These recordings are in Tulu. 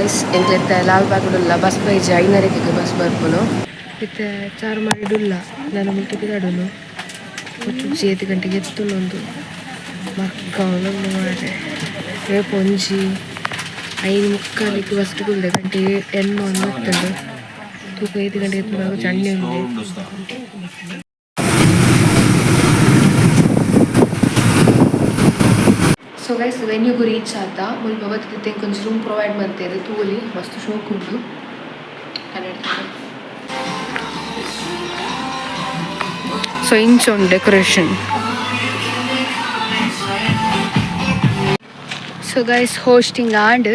ಗೈಸ್, ಎಂಕ್ಲೆತ್ತ ಲಾಲ್ಬಾಗ್ ಉಲ್ಲ, ಬಸ್ ಬೈಜಿ. ಐನರೆಗೆ ಬಸ್ ಬರ್ಪುನು. ಇತ್ತೆ ಚಾರ್ಮಾಡಿಡುಲ್ಲ. ನಾನು ಮುಲ್ತು ಪಿದಾಡುನು. ಗೊತ್ತುಜ್ಜಿ ಏತ್ ಗಂಟೆಗೆ ಎತ್ತುನೊಂದು. ಮರ್ಕಾವೊಂದುಂಡು ಮಾರ್ರೆ. ಏಪ ಒಂಜಿ 5:45ಕ್ಕೆ ಬಸ್ ಕುಲ್ದೆ, ಗಂಟೆ 8 ಒಂದು ಇತ್ತುಂಡು. ತೂಕ, ಏತ್ ಗಂಟೆಗೆ ಎತ್ತುನಗ ಚಂಡಿ ಉಂಡೆ. ಸೊ ಗೈಸ್, ವೆನ್ಯೂಗು ರೀಚ್ ಆತ. ಮುಲ್ಪ ಬತ್ತಿತ್ತೆ ಒಂಜಿ ರೂಮ್ ಪ್ರೊವೈಡ್ ಮಂತೇರು. ತೂಲಿ, ಮಸ್ತ್ ಶೋಕ್ ಉಂಡು. ಕನ್ನಡ. ಸೊ ಇಂಚ ಉಂಡು ಡೆಕೋರೇಷನ್. ಸೊ guys, hosting and.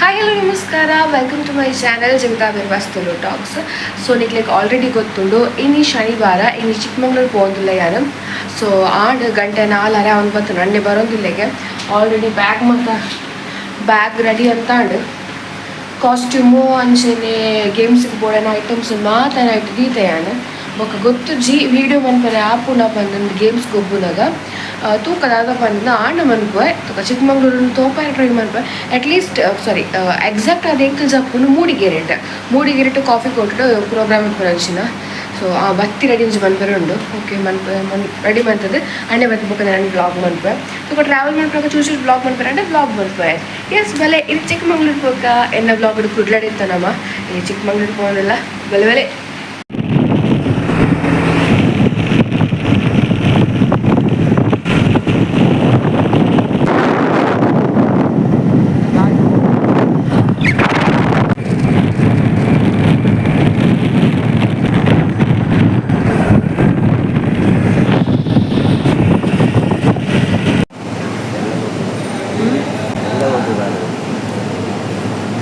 Hi, hello, ನಮಸ್ಕಾರ. Welcome to my channel Jagata ಬಿರ್ವಾಸ್ತುಲು talks. So ನಿಕ್ಲೆಗ್ ಆಲ್ರೆಡಿ ಗೊತ್ತುಂಡು, ಇನಿ ಶನಿವಾರ. ಇನಿ ಚಿಕ್ಕಮಂಗ್ಳೂರು ಪೋಂದುಲ್ಲ ಯಾರು. ಸೊ ಆಂಡ್ ಗಂಟೆ 4:30 ಅವ್ನು ಬತ್ತು ನನ್ನೆ ಬರೋದಿಲ್ಲೆಗೆ. ಆಲ್ರೆಡಿ ಬ್ಯಾಗ್ ಮಾತ ಬ್ಯಾಗ್ ರೆಡಿ ಅಂತ ಅಂಡ್ ಕಾಸ್ಟ್ಯೂಮು ಅಂಚನೆ ಗೇಮ್ಸ್ಗೆ ಬೋಡನ ಐಟಮ್ಸ್ ಮಾತ ನೈಟ್ ದೀತೆ ಯಾನ್. ಬೊಕ್ಕ ಗೊತ್ತು ಜಿ ವೀಡಿಯೋ ಮನ್ಪರೆ ಆಪುನ ಪಂದ್ ಗೇಮ್ಸ್ ಗೊಬ್ಬುನಗ ತೂಕ ದಾದ ಪಂದ್ ಆಂಡ ಮನ್ಪುವೆ. ತೂಕ, ಚಿಕ್ಕಮಂಗ್ಳೂರು ತೋಪಾಯ ಟ್ರೈ ಮನ್ಪುವೆ. ಅಟ್ಲೀಸ್ಟ್ ಸಾರಿ, ಎಕ್ಸಾಕ್ಟ್ ಅದು ಎಂಕಲ್ ಜಪ್ಪುನು ಮೂಡಿಗೆರೆಟ್, ಮೂಡಿಗೆರೆ ಟು ಕಾಫಿ ಕೋರ್ಟ್ ಪ್ರೋಗ್ರಾಮ್ ಇಪ್ಪುನಂಚಿನ. ಸೊ ಆ ಬತ್ತಿ ರೆಡಿ ಒಂಜಿ ಮನ್ಪರೆ ಉಂಡು. ಓಕೆ, ಮನ್ಪ ಮನ್ ರೆಡಿ ಮಂತದ್ದು ಅಣ್ಣೆ ಬತ್ತಿ ಬೊಕ್ಕ ನಾನು ವ್ಲಾಗ್ ಮನ್ಪುವೆ. ತೂಕ, ಟ್ರಾವೆಲ್ ಮನ್ಪುವಾಗ ಚೂರು ಚೂರು ವ್ಲಾಗ್ ಮನ್ಪರೆ ಅಂದ್ರೆ ವ್ಲಾಗ್ ಮನ್ಪುವೆ. ಎಸ್, ಬಲೆ. ಇದು ಚಿಕ್ಕಮಂಗ್ಳೂರು ಪೋಕ ಎನ್ನ ವ್ಲಾಗ್ ಕುಡ್ಲಡೆ ಇತ್ತನಮ್ಮ. ಈ ಚಿಕ್ಕಮಂಗ್ಳೂರು ಹೋಗೋದಿಲ್ಲ. ಬಲೆ ಬಲೆ.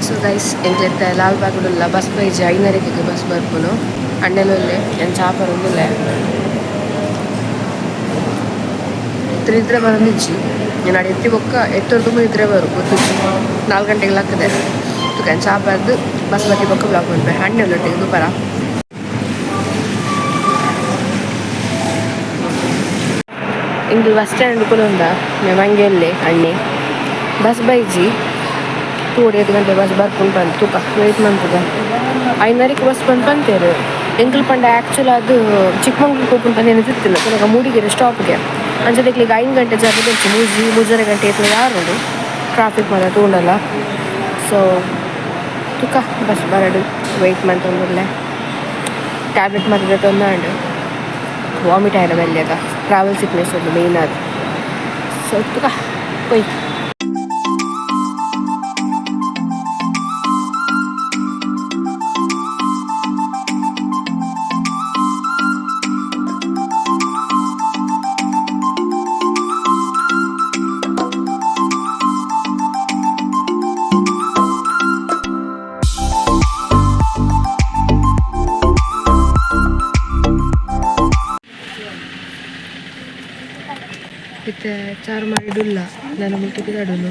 ಸೊ ಗೈಸ್, ಎಂಕ್ಲೆತ್ತ ಲಾಲ್ಬಾಗ್ ಉಲ್ಲ, ಬಸ್ ಬೈಜಿ. ಐನರೆಗೆ ಬಸ್ ಬರ್ಪುನು. ಅಣ್ಣೆಲೊಲ್ಲೆ ಎಂಚ ಆಪರೊಂದುಲ್ಲೆ. ಇತ್ರ ನಿದ್ರೆ ಬರೋದಿಜ್ಜಿ. ನಾನು ಎತ್ತಿ ಬೊಕ್ಕ ಎತ್ತೊರ್ದು ನಿದ್ರೆ ಬರು. ಗೊತ್ತುಜ್ಜಿ, 4 ಗಂಟೆಗೆ ಲಕ್ಕದೆ. ತುಕ ಎಂಚ ಆಪರ್ದು. ಬಸ್ ಬತ್ತಿ ಬೊಕ್ಕ ವ್ಲಾಗ್ ಮನ್ಪೆ. ಅಣ್ಣೆ ಒಟ್ಟುಗೆ ಪರ. ಇಂದು ಬಸ್ ಸ್ಟ್ಯಾಂಡ್ ಕುಲೊಂದ ಮಂಗೆ ಅಲ್ಲೇ ಅಣ್ಣೆ. Bus baiji. ತೂಡೆ 5 ಗಂಟೆ ಬಸ್ ಬರ್ಪುಂಡು ಪಂದ್. ತೂಕ, ವೆಯ್ಟ್ ಮನ್ಪುಗ. ಐನರಿಗೆ ಬಸ್ ಬಂದು ಪಂತೇರು. ಎಂಕಲ್ ಪಂಡ ಆ್ಯಕ್ಚುಲ್ ಅದು ಚಿಕ್ಕಮಂಗ್ಳೂರು ಪೋಪುಂಡು ಪಂದ್ ಏನೋ ತಿತ್ತಿಲ್ಲ. ಮೂಡಿಗೆರೆ ಸ್ಟಾಪ್ಗೆ ಅಂಚದಕ್ಲಿಗೆ 5 ಗಂಟೆ ಜಾಗ 3, 3.30 ಗಂಟೆ ಇತ್ತು. ಯಾರು ಟ್ರಾಫಿಕ್ ಮಾತ್ರ ತೂಂಡಲ್ಲ. ಸೊ ತುಕ, ಬಸ್ ಬರಡು ವೆಯ್ಟ್ ಮಂತೊಂದುಲ್ಲೆ. ಟ್ಯಾಬ್ಲೆಟ್ ಮಾತ್ರ ತೊಂದಾಂಡು. ವಾಮಿಟ್ ಆಯ್ರ ಮೆಲ್ಲೆಗ. ಟ್ರಾವೆಲ್ ಸಿಕ್ನೆಸ್ ಉಂಡು ಮೇಯ್ನ್ ಅದು. ಸೊ ತುಕ ಪೊಯ್. ಇತ್ತೆ ಚಾರ್ಮಾಡಿಡುಲ್ಲ. ನಾನು ಮುಲ್ತು ಪಿದಾಡುನು.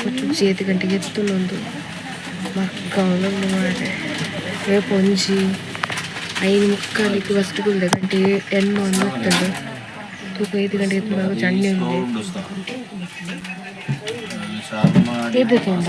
ಗೊತ್ತುಜ್ಜಿ ಏತ್ ಗಂಟೆಗೆ ಎತ್ತುನೊಂದು. ಮರ್ಕಾವೊಂದುಂಡು ಮಾರ್ರೆ. ಏಪ ಒಂಜಿ 5:45ಕ್ಕೆ ಬಸ್ ಕುಲ್ದೆ, ಗಂಟೆ 8 ಒಂದು ಇತ್ತುಂಡು. ತೂಕ, ಏತ್ ಗಂಟೆಗೆ ಎತ್ತುನಗ ಚಂಡಿ ಉಂಡೆ. ಏತ್ ತೂಂಡ.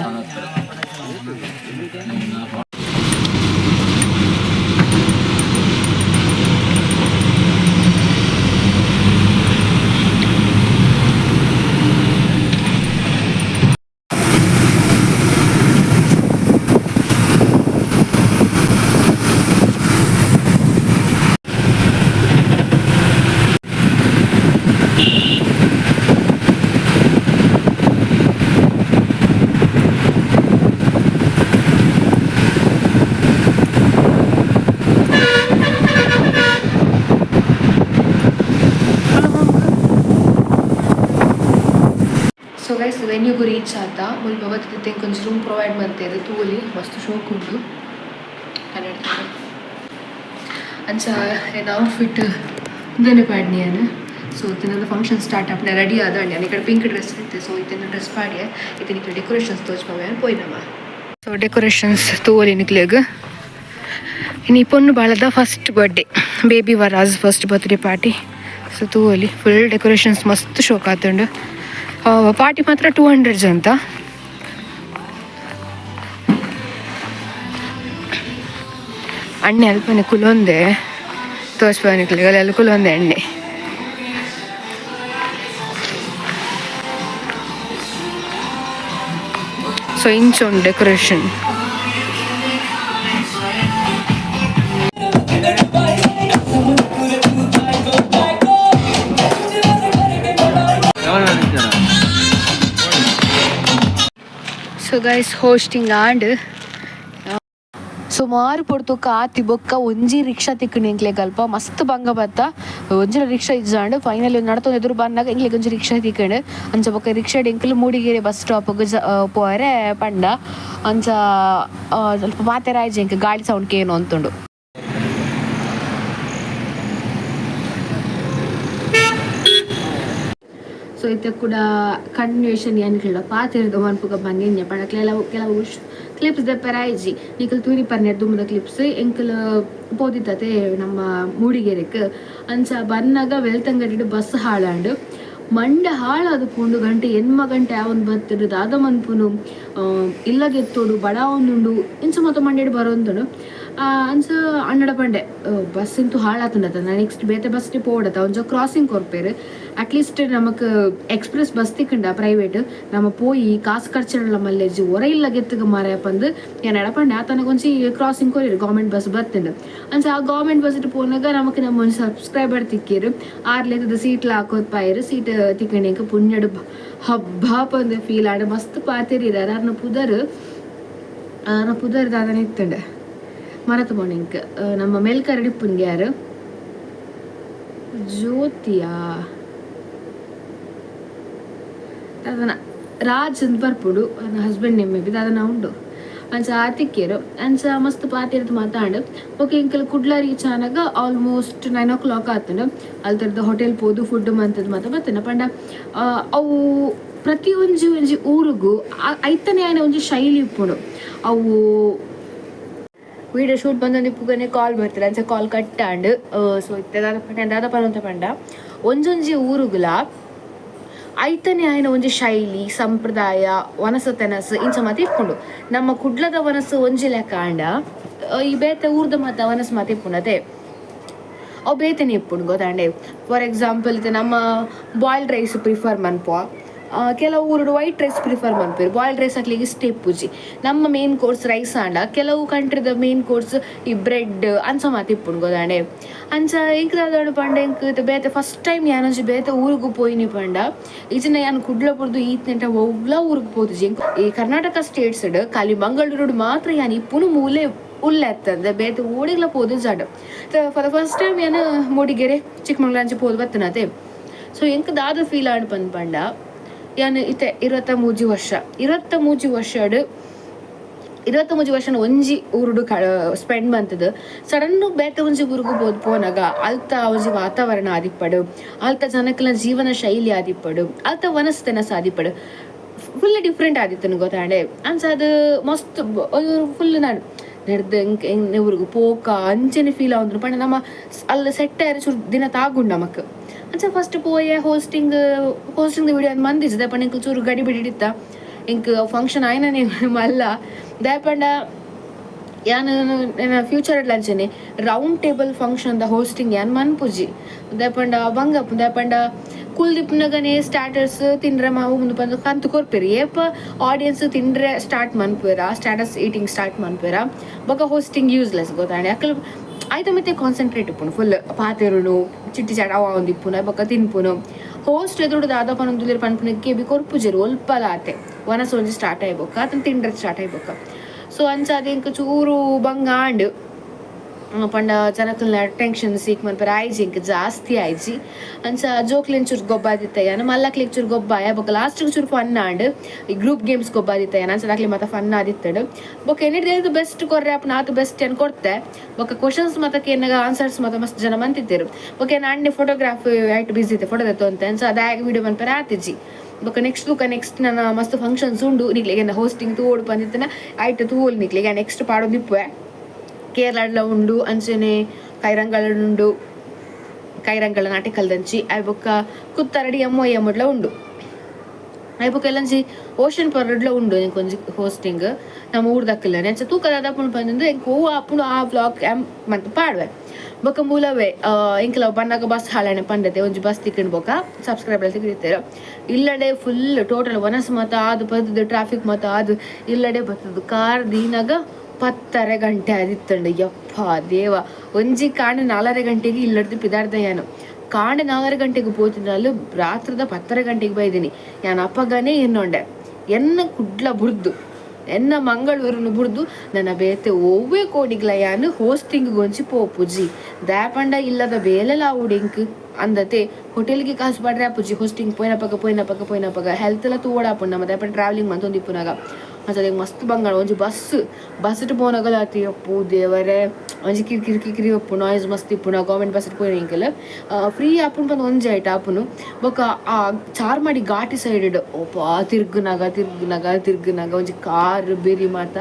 ಸೊ ಗೈಸ್, ವೆನ್ಯೂಗು ರೀಚ್ ಆತ. ಮುಲ್ಪ ಬತ್ತಿತ್ತೆ ಒಂಜಿ ರೂಮ್ ಪ್ರೊವೈಡ್ ಮಂತೇರು. ತೂಲಿ, ಮಸ್ತ್ ಶೋಕ್ ಉಂಡು. ಕನ್ನಡ ಅಂಚ ಎನ್ನ ಔಟ್ಫಿಟ್ ಉಂದೆನೆ ಪಾಡ್ನಿ ಯಾನ್. ಸೊ ಇತ್ತಿನ ಫಂಕ್ಷನ್ ಸ್ಟಾರ್ಟ್ ಆಪುನ ರೆಡಿ ಆದ ಅಂಡ್ ಈ ಕಡೆ ಪಿಂಕ್ ಡ್ರೆಸ್ ಇತ್ತೆ. ಸೊ ಇತ್ತಿನ ಡ್ರೆಸ್ ಪಾಡಿಯೆ. ಇತ್ತೆ ನಿಕ್ಲೆ ಡೆಕೋರೇಷನ್ಸ್ ತೋಜ್ಪಾವೆ ಪೋಯಿನಮ್ಮ. ಸೊ ಡೆಕೋರೇಷನ್ಸ್ ತೂವೊಲಿ ನಿಕ್ಲೆಗ್. ಇನಿ ಪೊನ್ನು ಬಾಳದ first birthday. Baby Varaj first birthday party. So ತೂವೊಲಿ, full decorations ಮಸ್ತ್ ಶೋಕ್ ಆತುಂಡು. ಪಾರ್ಟಿ ಮಾತ್ರ 200 ಅಂತ. ಅಣ್ಣೆ ಅಲ್ಪನೆ ಕುಲೊಂದೆ ತೋಜ್ಪಾನಿಕ್ಲೆಗ್ ಅಲ್ಲ ಕುಲೊಂದೆ ಅಣ್ಣೆ. ಸೊ ಇಂಚ ಉಂಡು decoration. So guys, hosting and ಸುಮಾರು ಪೊರ್ತು ಕಾತಿ ಬೊಕ್ಕ ಒಂಜಿ ರಿಕ್ಷಾ ತಿಕ್ಕುಂಡು ಎಂಕ್ಲೆಗ್ ಅಲ್ಪ. ಮಸ್ತ್ ಬಂಗ ಬತ್ತ, ಒಂಜಿ ರಿಕ್ಷಾ ಇಜ್ಜಾಂಡ್. ಫೈನಲಿ ನಡತೊಂದು ಎದುರು ಬನ್ನಗ ಎಂಕ್ಲೆಗ್ ಒಂಜಿ ರಿಕ್ಷಾ ತಿಕ್ಕುಂಡು. ಅಂಚ ಬೊಕ್ಕ ರಿಕ್ಷಾಡ್ ಎಂಕುಲು ಮೂಡಿಗೆರೆ ಬಸ್ ಸ್ಟಾಪ್ ಪೋಯರೆ ಪಂಡ. ಅಂಚ ಸ್ವಲ್ಪ ಪಾತೆರ ಆಯ್ಜಿ ಎಂಕ್, ಗಾಳಿ ಸೌಂಡ್ ಕೇನೊಂತುಂಡು. ಸೊ ಇತ್ತೆ ಕೂಡ ಕಂಟಿನ್ಯೂಯೇಷನ್ ಯಾನ್ ಪಾತೆರ್ದ ಮನ್ಪುಗ ಬಂದಿನ್ನೆ ಪಂಡ ಕೆಲವು ಕೆಲವು ಕ್ಲಿಪ್ಸ್ ದೆಪ್ಪೆರೆ ಆಯ್ಜಿ. ನಿಕಲ್ ತೂರಿ ಪರ್ನೆ ದುಂಬುದ ಕ್ಲಿಪ್ಸ್. ಎಂಕುಲು ಪೋದಿತ್ತತೆ ನಮ್ಮ ಮೂಡಿಗೆರೆಕ್. ಅಂಚ ಬನ್ನಗ ಬೆಳ್ತಂಗಡಿಡ್ ಬಸ್ ಹಾಳಾಂಡ್. ಮಂಡೆ ಹಾಳಾದ್ ಪೋಂಡು. ಗಂಟೆ 8 ಗಂಟೆ ಆವೊಂದು ಬತ್ತುಂಡು, ದಾದ ಮನ್ಪುನು, ಇಲ್ಲಗೆತ್ತೊಡು ಬಡಾವೊಂದುಂಡು, ಇಂಚ ಮಾತ ಮಂಡೆಡ್ ಬರೊಂದುಂಡು. ಅಂಚ ಅಣ್ಣಡ ಪಂಡೆ, ಬಸ್ ಇಂತು ಹಾಳಾತುಂಡತ, ನೆಕ್ಸ್ಟ್ ಬೇತೆ ಬಸ್ ಪೋಡತ, ಒಂಜ ಕ್ರಾಸಿಂಗ್ ಕೊರ್ಪೆರ್, ಅಟ್ಲೀಸ್ಟ್ ನಮಕ್ ಎಕ್ಸ್ಪ್ರೆಸ್ ಬಸ್ ತಿಕ್ಕಂಡ ಪ್ರೈವೇಟ್, ನಮ ಪೋಯಿ ಕಾಸು ಖರ್ಚುಲ ಮಲ್ಲೆಜ್ಜಿ, ಒರ ಇಲ್ಲಗೆತ್ತುಗ ಮಾರಾಯ ಪಂದ್ ಯಾನ್ ಎಡ ಪಂಡೆ. ಆತನಗ ಒಂಜಿ ಕ್ರಾಸಿಂಗ್ ಕೊರಿಯೆರ್, ಗೌರ್ಮೆಂಟ್ ಬಸ್ ಬತ್ತುಂಡು. ಅಂಚ ಆ ಗೌರ್ಮೆಂಟ್ ಬಸ್ ಪೋನಗ ನಮಕ್ ನಮ್ಮ ಒಂಜಿ ಸಬ್ಸ್ಕ್ರೈಬರ್ ತಿಕ್ಕಿರು. ಆರ್ಲೆತ್ತದ ಸೀಟ್ಲ ಹಾಕೋದ್ ಪಾಯೆರ್. ಸೀಟ್ ತಿಕ್ಕಂಡು ಪುಣ್ಯಡ್ ಹಬ್ಬ ಪಂದ್ ಫೀಲ್ ಆಂಡ್. ಮಸ್ತ್ ಪಾತೆರಿಯೆರ್. ಅರ್ನ ಪುದರ್, ಆರ್ನ ಪುದರ್ ದಾದನ ಇತ್ತುಂಡು, ಮರತ್ ಪೋಂಡು ಎಂಕ್. ನಮ್ಮ ಮೆಲ್ಕರಡ್ ಇಪ್ಪುನ್ಗೆ ಯಾರು ಜ್ಯೋತಿಯಾ ದಾದನ ರಾಜ್ ಅಂದ್ ಬರ್ಪುಂಡು ಅರ್ನ ಹಸ್ಬೆಂಡ್ ನೇಮ್ ಮೇ ಬಿ ದಾದನ ಉಂಡು. ಅಂಚ ಆತಿಕ್ಯೆರ್. ಅಂಚ ಮಸ್ತ್ ಪಾತೆರ್ದ್ ಮಾತಾಂಡ್. ಬೊಕ ಎಂಕುಲು ಕುಡ್ಲ ರೀಚ್ ಆನಗ ಆಲ್ಮೋಸ್ಟ್ 9 ಓ ಕ್ಲಾಕ್ ಆತುಂಡು. ಅಲ್ತರ್ದ್ ಹೋಟೆಲ್ ಪೋದು ಫುಡ್ ಮಂತುದು ಮಾತ ಬತ್ತುಂಡು. ಪಂಡ ಅವು ಪ್ರತಿ ಒಂಜಿ ಒಂಜಿ ಊರುಗು ಐತನೆ ಆಯಿನ ಒಂಜಿ ಶೈಲಿ ಇಪ್ಪುಂಡು. ಅವು ವಿಡಿಯೋ ಶೂಟ್ ಬಂದೊಂದು ಕಾಲ್ ಬರ್ತದೆ, ಅಂಚ ಕಾಲ್ ಕಟ್ ಆಂಡ್. ಸೊ ಇತ್ತೆ ದಾದ ಪಂಡ, ದಾದ ಪನೊಂತ ಪಂಡ, ಒಂಜೊಂಜಿ ಊರುಗುಲ ಐತನೆ ಆಯಿನ ಒಂಜಿ ಶೈಲಿ, ಸಂಪ್ರದಾಯ, ವನಸ ತೆನಸ್ ಇಂಚ ಮಾತ ಇಪ್ಪುಂಡು. ನಮ್ಮ ಕುಡ್ಲದ ವನಸು ಒಂಜಿ ಲೆಕ್ಕ ಆಂಡ, ಈ ಬೇತೆ ಊರ್ದ ಮಾತ ವನಸ್ ಮಾತ ಇಪ್ಪುಂಡು ಅತೆ, ಅವು ಬೇತೆನೆ ಇಪ್ಪುಂಡು ಗೊತ್ತಾಂಡೆ. ಫಾರ್ ಎಕ್ಸಾಂಪಲ್, ಇತ್ತೆ ನಮ್ಮ ಬಾಯ್ಲ್ಡ್ ರೈಸ್ ಪ್ರಿಫರ್ ಮನ್ಪುವ. ಕೆಲವು ಊರುಡು ವೈಟ್ ರೈಸ್ ಪ್ರಿಫರ್ ಮನ್ಪುವೆರ್. ಬಾಯ್ಲ್ಡ್ ರೈಸ್ ಅಕ್ಲೆಗ್ ಇಷ್ಟ ಇಪ್ಪುಜಿ. ನಮ್ಮ ಮೇನ್ ಕೋರ್ಸ್ ರೈಸ್ ಆಂಡ, ಕೆಲವು ಕಂಟ್ರಿದ ಮೇನ್ ಕೋರ್ಸ್ ಈ ಬ್ರೆಡ್ ಅಂಚ ಮಾತ ಇಪ್ಪುಂಡು ಗೊತ್ತಾಂಡೆ. ಅಂಚ ಎಂಕ್ ದಾದ ಪಂಡ, ಎಂಕ್ ಬೇತೆ ಫಸ್ಟ್ ಟೈಮ್ ಯಾನೊಂಜಿ ಬೇತೆ ಊರುಗು ಪೋಯಿನಿ ಪಂಡ, ಇಜಿನ ಯಾನ್ ಕುಡ್ಲ ಬುಡ್ದು ಈತ್ ಒವ್ಲ ಊರುಗು ಪೋತುಜಿ. ಈ ಕರ್ನಾಟಕ ಸ್ಟೇಟ್ಸ್ ಖಾಲಿ ಮಂಗಳೂರುಡು ಮಾತ್ರ ಯಾನ್ ಇಪ್ಪುನು ಮೂಲೆ ಉಲ್ಲೆ ಅತ್ತಂದೆ ಬೇತೆ ಓಡಿಗ್ಲ ಪೋದು ಜಾಡ್. ಫಾರ್ the first time ಯಾನ್ ಮೂಡಿಗೆರೆ ಚಿಕ್ಕಮಂಗ್ಳೂರು ಅಂಚ ಪೋದು ಬತ್ತನತೆ. ಸೊ ಎಂಕ್ ದಾದ ಫೀಲ್ ಆಂಡ್ ಪಂದ್ ಪಂಡ, ಯಾನ್ ಇತ್ತೆ 23 ವರ್ಷ, 23 ವರ್ಷಡ್ 23 ವರ್ಷ ಒಂಜಿ ಊರುಡು ಸ್ಪೆಂಡ್ ಮಂತುದು ಸಡನ್ ಬೇತೆ ಒಂಜಿ ಊರುಗು ಪೋದು ಪೋನಗ ಅಲ್ತ ಒಂಜಿ ವಾತಾವರಣ ಆದಿಪ್ಪಡು, ಅಲ್ತ ಜನಕ್ಲೆನ ಜೀವನ ಶೈಲಿ ಆದಿಪ್ಪಡು, ಅಲ್ತ ವನಸ್ ತೆನಸ್ ಆದಿಪ್ಪಡು, ಫುಲ್ ಡಿಫ್ರೆಂಟ್ ಆದಿತ್ತುಂಡು ಗೊತ್ತಾಂಡೆ. ಅಂಚ ಅದು ಮಸ್ತ್ ಫುಲ್ ನಾಡು ನೆಡ್ದ್ ಊರುಗು ಪೋಕ ಅಂಚನೆ ಫೀಲ್ ಆವೊಂದುಂಡು. ಪಂಡ ನಮ್ಮ ಅಲ್ಲ ಸೆಟ್ ಆಯೆರೆ ಚೂರು ದಿನ ತಾಗುಂಡು ನಮಕ್. ಅಂಚ ಫಸ್ಟ್ ಪೋಯೆ, ಹೋಸ್ಟಿಂಗ್ ಹೋಸ್ಟಿಂಗ್ ವಿಡಿಯೋ ಮಂದಿಜ್ಜಿ ದಾಯೆ ಪಂಡ ಎಂಕ್ ಚೂರು ಗಡಿ ಬಿಡಿ ಇತ್ತ. ಎಂಕ್ ಫಂಕ್ಷನ್ ಆಯ್ನನೆ ಮಲ್ಲ. ದಾಯೆ ಪಂಡ ಯಾನ್ ಫ್ಯೂಚರ್ ಅಂಚನೆ round table function the hosting ಯಾನ್ ಮನ್ಪುಜಿ. ದಾಯೆ ಪಂಡ ಬಂಗ, ದಾಯೆ ಪಂಡ ಕುಲ್ದಿಪ್ಪುನಗನೆ ಸ್ಟಾರ್ಟರ್ಸ್ ತಿಂಡ್ರೆ ಮಾವು ಉಂದು ಪಂದ್ ಕಂತ್ ಕೊರ್ಪೆರ್. ಏಪ ಆಡಿಯನ್ಸ್ ತಿಂಡ್ರೆ ಸ್ಟಾರ್ಟ್ ಮನ್ಪುವೆರ, ಸ್ಟಾರ್ಟರ್ಸ್ ಈಟಿಂಗ್ ಸ್ಟಾರ್ಟ್ ಮನ್ಪುವೆರ, ಬೊಕ ಹೋಸ್ಟಿಂಗ್ ಯೂಸ್ಲೆಸ್ ಗೊತ್ತಾಂಡೆ. ಅಕಲ್ ಐತ ಮಿತ್ತೆ ಕಾನ್ಸಂಟ್ರೇಟ್ ಇಪ್ಪುಂಡು, ಫುಲ್ ಪಾತೆರುನು, ಚಿಟ್ಟಿ ಚಾಟ್ ಅವ ಇಪ್ಪುನು, ಬೊಕ ತಿನ್ಪುನು. ಹೋಸ್ಟ್ ಎದುರು ದಾದ ಪನೊಂದುಲ್ಲೆರ್ ಪನ್ಪುನಕ್ಕೆ ಬಿ ಕೊರ್ಪುಜೆರ್ ಒಲ್ಪಲ ಆತೆ. ವನಸ್ ಒಂಜಿ ಸ್ಟಾರ್ಟ್ ಆಯ್ಬೊಕ್ಕ ಅತನ್ ತಿಂಡ್ರೆ ಸ್ಟಾರ್ಟ್ ಆಯ್ಬೊಕ್ಕ. ಸೊ ಅಂಚಾದ್ ಎಂಕ್ ಚೂರು ಬಂಗ ಆಂಡ್. ಪಂಡ ಜನಕುಲ್ನ ಟೆನ್ಷನ್ ಸೀಕ್ ಮನ್ಪೆರೆ ಆಯ್ಜಿ, ಎಂಕ್ ಜಾಸ್ತಿ ಆಯ್ಜಿ. ಅಂಚ ಜೋಕ್ಲೆನ್ ಚೂರು ಗೊಬ್ಬಾದಿತ್ತ ಯಾನ್, ಮಲ್ಲಕ್ಲೆಗ್ ಚೂರು ಗೊಬ್ಬಾಯ. ಬೊಕ ಲಾಸ್ಟ್ ಚೂರು ಫನ್ ಆಂಡ್. ಈ ಗ್ರೂಪ್ ಗೇಮ್ಸ್ ಗೊಬ್ಬಾದಿತ್ತ ಯಾನ್. ಅಂಚ ಅಕ್ಲೆ ಮಾತ ಫನ್ ಆದಿತ್ತುಂಡು. ಬೊಕ ಎನಿಡ್ ಬೆಸ್ಟ್ ಕೊರ್ರೆ ಆಪುನ ಆತ್ ಬೆಸ್ಟ್ ಯಾನ್ ಕೊರ್ತೆ. ಬೊಕ ಕ್ವಶನ್ಸ್ ಮಾತ ಕೇನ್ನಗ ಆನ್ಸರ್ಸ್ ಮಾತ ಮಸ್ತ್ ಜನ ಮಂತಿತ್ತೆರ್. ಬೊಕ ಯಾನ್ ಅಣ್ಣೆ ಫೋಟೋಗ್ರಾಫ್ ಐಟ್ ಬಿಸಿ ಇತ್ತೆ, ಫೋಟೋ ದೆತ್ತೊಂತೆ. ಅಂಚ ಅದಾಯಗ್ ವಿಡಿಯೋ ಮನ್ಪೆರೆ ಆತಿಜಿ. ಬೊಕ ನೆಕ್ಸ್ಟ್ ಬೊಕ ನೆಕ್ಸ್ಟ್ ನನ ಮಸ್ತ್ ಫಂಕ್ಷನ್ಸ್ ಉಂಡು. ನಿಕ್ಲೆಗ್ ಎನ್ನ ಹೋಸ್ಟಿಂಗ್ ತೂವೊಡು ಪಂದಿತ್ತನ ಐಟ್ ತೂವೊಲಿ. ನಿಕ್ಲೆಗ್ ನೆಕ್ಸ್ಟ್ ಪಾಡೊಂದಿಪ್ಪುವೆ. ಕೇರಳಡ್ಲ ಉಂಡು, ಅಂಚನೆ ಕೈರಂಗಳುಂಡು. ಕೈರಂಗಳ ನಾಟಿಕಲ್ದಂಚಿ ಅಯ್ ಬೊಕ್ಕ ಕುತ್ತರಡಿ ಎಮ್ ವೈ ಎಮ್ ಉಂಡು. ಅಯ್ ಬೊಕ್ಕ ಎಲ್ಲಂಜಿ ಓಷನ್ ಪರ್ಡ್ಲ ಉಂಡು ಎಂಕೊಂಜಿ ಹೋಸ್ಟಿಂಗ್ ನಮ್ಮ ಊರ್ದಕ್ಕಲ್ಲ. ಅಂಚ ತೂಕ ದಾದ ಪಂದು ಎಂಕ್ ಓ ಆಪುಂಡು ಆ ವ್ಲಾಗ್ ಮಂತ್ ಪಾಡ್ವೆ. ಬೊಕ್ಕ ಮೂಲವೇ ಎಂಕಲ ಬನ್ನಗ ಬಸ್ ಹಾಳಾಣೆ ಪಂಡತೆ, ಒಂಜಿ ಬಸ್ ತಿಕ್ಕಂಡ್. ಬೊಕ್ಕ ಸಬ್ಸ್ಕ್ರೈಬರ್ ತಿಕ್ಕಿರ್ತಾರೆ. ಇಲ್ಲಡೆ ಫುಲ್ ಟೋಟಲ್ ವನಸ್ ಮಾತ ಆದ್ ಬತ್ತದು, ಟ್ರಾಫಿಕ್ ಮಾತ ಆದ್ ಇಲ್ಲಡೆ ಬತ್ತದು ಕಾರ್ ದೀನಾಗ 10:30 ಗಂಟೆ ಆದಿತ್ತಂಡು. ಯಪ್ಪ ದೇವ, ಒಂಜಿ ಕಾಂಡೆ 4:30 ಗಂಟೆಗೆ ಇಲ್ಲಡ್ದು ಪಿದಾಡ್ದ ಯಾನು. ಕಾಂಡೆ 4:30 ಗಂಟೆಗೆ ಪೋತಿನಾಲು ರಾತ್ರದ 10:30 ಗಂಟೆಗೆ ಬೈದಿನಿ ಯಾನ್. ಅಪ್ಪಗನೇ ಎನ್ನೊಂಡೆ, ಎನ್ನ ಕುಡ್ಲ ಬುಡ್ದು, ಎನ್ನ ಮಂಗಳೂರುನು ಬುಡ್ದು ನನ್ನ ಬೇತೆ ಒವ್ವೆ ಕೋಡಿಗ್ಲ ಯಾನ್ ಹೋಸ್ಟಿಂಗ್ ಗೊಂಚಿ ಪೋಪುಜಿ. ದಾಪಂಡ ಇಲ್ಲದ ಬೇಲೆಲ ಆವುಡು ಎಂಕ್ ಅಂದತೆ. ಹೋಟೆಲ್ಗೆ ಕಾಸು ಪಾಡ್ರೆ ಆಪುಜಿ. ಹೋಸ್ಟಿಂಗ್ ಪೋಯಿನಪಗ ಪೋಯಿನಪಗ ಪೋಯಿನಪಗ ಹೆಲ್ತ್ ಎಲ್ಲ ತೂವೊಡಾಪುಂಡು ನಮ್ಮ. ದಾಪಂಡ ಟ್ರಾವೆಲಿಂಗ್ ಮಂತೊಂದಿಪ್ಪುನಾಗ ಅಂಚ ಮಸ್ತ್ ಬಂಗಾಳ. ಒಂಜಿ ಬಸ್ ಬಸ್ ಪೋನಗಲ ಅತಿ, ಅಪ್ಪು ದೇವರೇ, ಒಂಜಿ ಕಿರಿ ಕಿರಿ ಕಿರಿ ಉಪ್ಪು, ನಾಯ್ಸ್ ಮಸ್ತ್ ಇಪ್ಪುನ. ಗೌರ್ಮೆಂಟ್ ಬಸ್ ಪೋಯಿನ ಎಂಕಲ್ ಫ್ರೀ ಆಪುಂಡು ಪಂದ್ ಒಂಜಿ ಐಟ್ ಆಪುನು. ಬೊಕ್ಕ ಆ ಚಾರ್ಮಾಡಿ ಘಾಟಿ ಸೈಡ್ ಒಪ್ಪಾ ತಿರ್ಗುನಾಗ ತಿರ್ಗುನಾಗ ತಿರ್ಗುನಾಗ ಒಂಜಿ ಕಾರ್ ಬೆರಿ ಮಾತ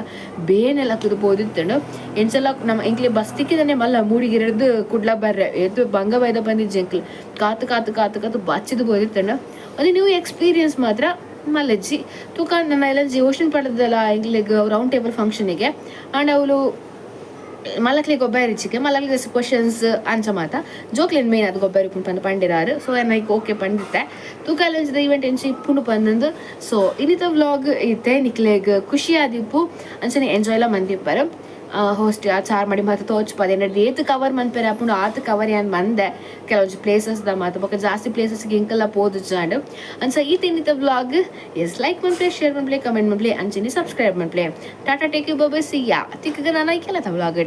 ಬೇನೆಲ್ಲ ಹತ್ತದು ಪೋದಿತ್ತಂಡು. ಎಂಚಲ ನಮ್ಮ ಎಂಕ್ಲೆ ಬಸ್ ತಿಕ್ಕಿದನೆ ಮಲ್ಲ. ಮೂಡಿಗೆರೆಡ್ದು ಕುಡ್ಲ ಬರ್ರೆ ಏತು ಬಂಗ ಬೈದ ಬಂದಿಜ್ಜಿ ಎಂಕ್ಲು. ಕಾತು ಕಾತು ಕಾತು ಕಾತು ಬಚ್ಚಿದ್ ಪೋದಿತ್ತಂಡು. ಅದು ನ್ಯೂ ಎಕ್ಸ್ಪೀರಿಯನ್ಸ್ ಮಾತ್ರ ಮಲ್ಲಜ್ಜಿ. ತೂಕ ನನ್ನ ಎಲ್ಲಂಜಿ ಓಷನ್ ಪಡೆದಲ್ಲ ಎಂಕ್ಲೆಗ್ ರೌಂಡ್ ಟೇಬಲ್ ಫಂಕ್ಷನಿಗೆ. ಆಂಡ್ ಅವಳು ಮಲ್ಲಕ್ಲಿಗೆ ಗೊಬ್ಬರ ಇಚ್ಚಿಕೆ ಮಲ್ಲಕ್ಲಿಗೆ ಕ್ವಶನ್ಸ್ ಅಂಚ ಮಾತ ಜೋಕ್ಲೆನ್ ಮೇನ್ ಅದು ಗೊಬ್ಬರ ಪಂದ್ ಪಂಡಿರಾರು. ಸೊ ಐಕ್ ಓಕೆ ಪಂಡಿತ್ತೆ. ತೂಕ ಅಲ್ಲೊಂಜಿದ ಇವೆಂಟ್ ಎಂಚಿ ಇಪ್ಪುಂಡು ಪಂದಂದು. ಸೊ ಇನ್ನಿತ ವ್ಲಾಗ್ ಇತ್ತೆ ನಿಕ್ಲೆಗ್ ಖುಷಿ ಆದಿಪ್ಪು, ಅಂಚನೆ ಎಂಜಾಯ್ ಲ ಮಂದಿಪ್ಪರು. ಹೋಸ್ಟ್ ಆ ಚಾರ್ಮಾಡಿ ಮಾತ ತೋಚ್ಪದ ಏತ್ ಕವರ್ ಮನ್ಪೆರೆ ಆಪುಂಡು ಆತ್ ಕವರ್ ಯಾನ್ ಮಂದೆ ಕೆಲವೊಂಜಿ ಪ್ಲೇಸಸ್ ದ ಮಾತ. ಬೊಕ್ಕ ಜಾಸ್ತಿ ಪ್ಲೇಸಸ್ ಎಂಕಲ್ಲ ಪೋದು ಜಾಂಡ್. ಅಂಚ ಈ ತಿನ್ನಿತ ವ್ಲಾಗ್ ಎಸ್ ಲೈಕ್ ಮನ್ಪ್ಲೆ, ಶೇರ್ ಮನ್ಪ್ಲೆ, ಕಮೆಂಟ್ ಮನ್ಪ್ಲೆ, ಅಂಚನೆ ಸಬ್ಸ್ಕ್ರೈಬ್ ಮನ್ಪ್ಲೆ. Tata, take, bye, see ya. ತಿಕ್ಕಗ ನಾನು ಕೆಲತ ವ್ಲಾಗ್.